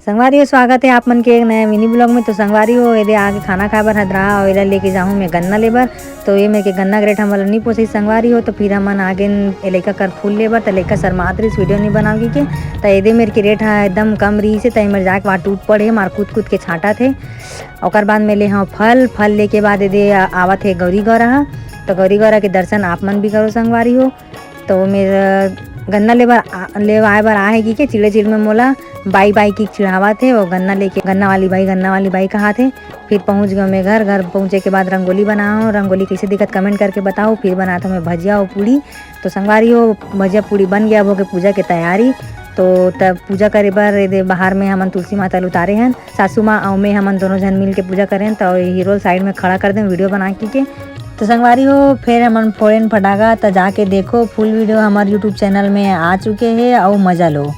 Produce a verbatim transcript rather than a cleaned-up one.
संगवारी हो, स्वागत है आप मन के एक नया मिनी ब्लॉग में। तो संगवारी हो, एदे आगे खाना खाए बर हदरा, और एला लेके जाहूँ मैं गन्ना ले बर। तो ये मेर के गन्ना ग्रेट हमन ला नहीं पोसई संगवारी हो, तो फिर हमन आगे ए लइका कर फूल ले बर, त लइका शर्मात रहिस वीडियो नहीं बनाओ की के। त एदे मेर के रेट हा एकदम कम रहिस हे, त एमेर जाके वहाँ टूट पड़े, मार कूद कूद के छांटा थे। ओकर बाद में ले हाँ फल, फल लेके बाद एदे आ-, आवत हे गौरी गौरा हा। तो गौरी गौरा के दर्शन आप मन भी करो संगवारी हो। तो मेर गन्ना ले बर आ-, ले आए बर आहे की के चिड़े चिड़ में मोला बाई बाई की चिढ़ावत हे। वो गन्ना लेके, गन्ना वाली बाई, गन्ना वाली बाई कहात हे। फिर पहुँच गयो मैं घर। घर पहुँचे के बाद रंगोली बनाओ, रंगोली कैसे दिखत कमेंट करके बताओ। फिर बनात हूँ मैं भजिया और पूड़ी। तो संगवारी हो, भजिया पूड़ी बन गया, अब होगे पूजा के तैयारी। तो तब पूजा करे बर एदे बाहर में हमन तुलसी माता ल उतारे हन। सासू माँ अउ मैं हमन दोनों झन मिल के पूजा करें। तो हीरो साइड में खड़ा कर दें वीडियो बना के। तो संगवारी हो, फिर हमन फोड़ेन फटाका। तो जाके देखो, फुल वीडियो हमारे यूट्यूब चैनल में आ चुके हैं, अउ मजा लो।